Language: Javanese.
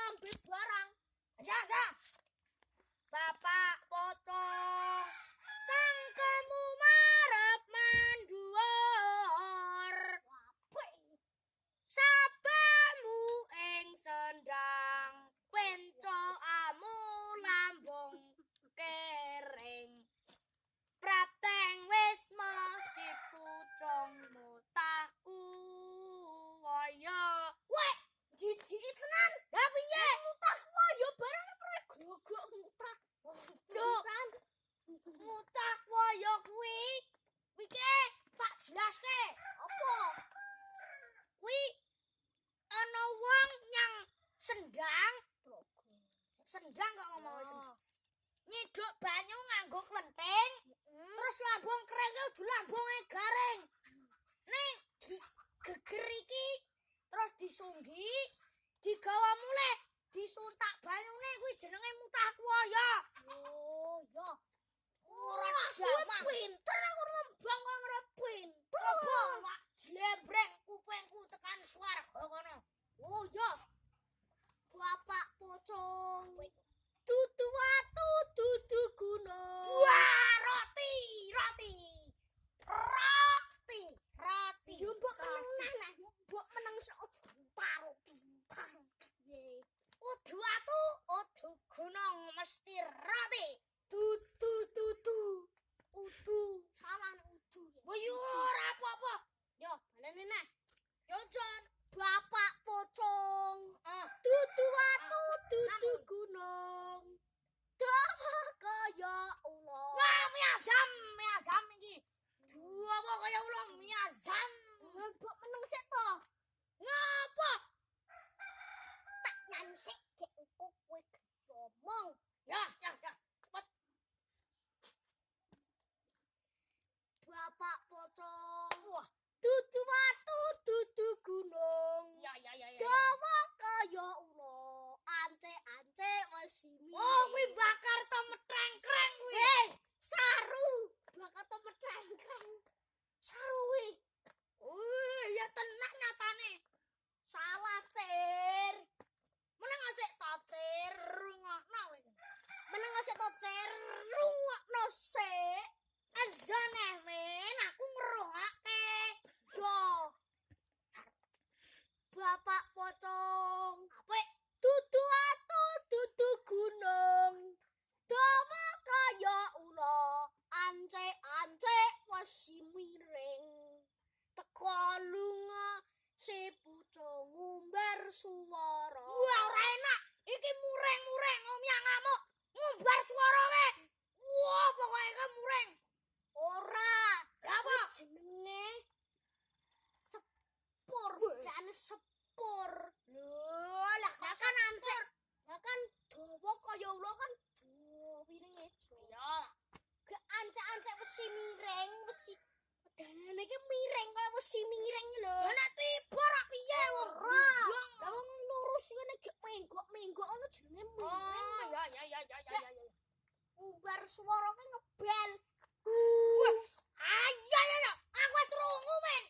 lambe barang. Sa sa. Bapak pocong cangkemmu marep mandhuwur. Apik. Sabamu ing sendang pencokamu lambung kering. Prapteng wis mesit pucung mutahku waya. Weh, jijiki tenan. Lah piye? Mutah wayo barang ora grogok mutah. Cuk. Pisan. Mutah waya kuwi. Wike tak jelaske. Apa? Kuwi ana wong nyang sendang, sendang kok ngomong sendang. Nyiduk banyu nganggo klenthing, terus lambung kering kudu lambunge garing. Ning geger iki terus disunggi, digawa mulih, disuntak banyune kuwi jenenge mutah kuwaya. Oh, ya. Ora Wah, jaman. Pinter aku rembang kok ora pinter. Apa wak jlembreng kupingku tekan swarga kono. Oh ya. Bapak pocong. Dudu watu, dudu gunung. Wah, roti, roti. Roti, roti. Yo mbok meneng nah nah, mbok meneng sok roti, roti. Udu watu, udu gunung mesti roti. Dudu dudu. Udu, salah nek udu. Ya. Wah, yo ora apa-apa. Yo, baleni nah. Yo Jon. Bapak pocong. Ah, Dudu watu, dudu gunung. Dawa kaya ula. Wah, miazam, miazam iki. Dua apa kaya ula miazam. Mbok meneng sik to. Ngapa? Tak nyan sik gek engko kowe ngomong. Ya, ya, ya. Cepet. Bapak pocong. Wah, Dudu watu, dudu gunung. ya, ya, ya, ya. Dawa kaya ula. Ance-ance wesi miring. Oh, kuwi bakar to metrengkreng kuwi. Hei, saru. Bakar to metrengkreng. Saru kuwi. Wih, ya tenan nyatane. Salah, Cer. Meneng sik to, Cer. Rungokno kowe. Meneng sik to, Cer. Rungokno sik. Azane men, aku ngrungokake. Yo. Bapak pocong. Apik. Dudu watu, dudu gunung. Dawa kaya ula, ance-ance wesi miring. Teko lunga si pucung ngumbar suwara. Wah, ora enak. Iki mureng-mureng omyang ngamuk. Ngumbar swara we. Wah, pokoke iki mureng. Ora. Lah apa? Jenenge sepur, jane sepur. Lho, lah Lah kan ance, lah kan dawa kaya ula kan dawa piring ejo. Ya. Gak ancak-ancak wesi miring, wesi dalane iki miring kaya wesi miring lho. Lah nek tiba ora piye wong Ora. Wong. Lah wong lurus ngene gek menggok-menggok ngono jenenge miring. Oh, ya ya ya ya ya ya. ya. Umbar swara ki ngebel. Wah, ayo ya ya, aku wis krungu men.